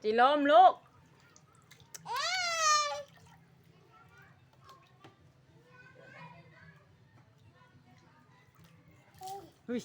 ຊິລົ້ມລູກ. ຫຸ້ຍ.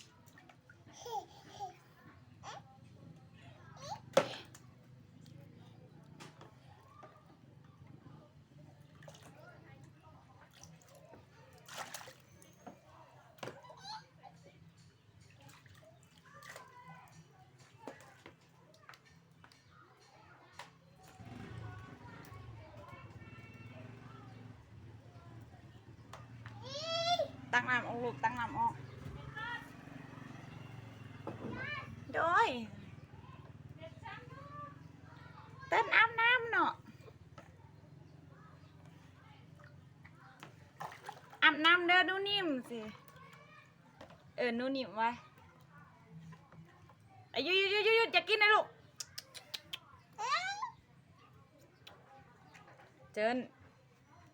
ຕັກນ້ຳອອກລູກ, ຕັກນ້ຳອອກ. ໂດຍ ເຕັ້ນອາບນ້ຳເນາະ, ອາບນ້ຳເດີໜູນິ້ມຊິ. ເອີ ໜູນິ້ມໄວ້. ອາ ຢຸດໆໆໆ ຢ່າກິນນະລູກ. ເຈີນ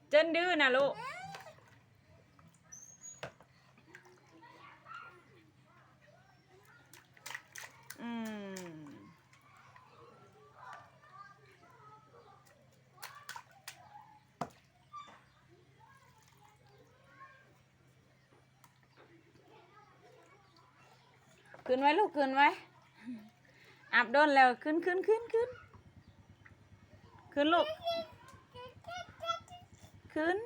ເຈີນດື້ນະລູກ. ອືມ. ຂຶ້ນໄວ້ລູກ, ຂຶ້ນໄວ້. ອາບດົນແລ້ວ, ຂຶ້ນ, ຂຶ້ນ, ຂຶ້ນ, ຂຶ້ນ. ຂຶ້ນລູກ, ຂຶ້ນ.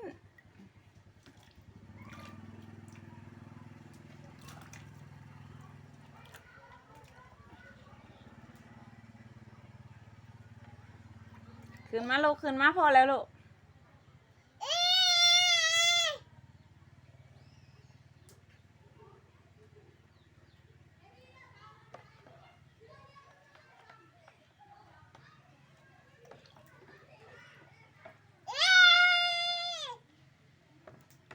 ຂຶ້ນມາລູກ, ຂຶ້ນມາ, ພໍແລ້ວລູກ.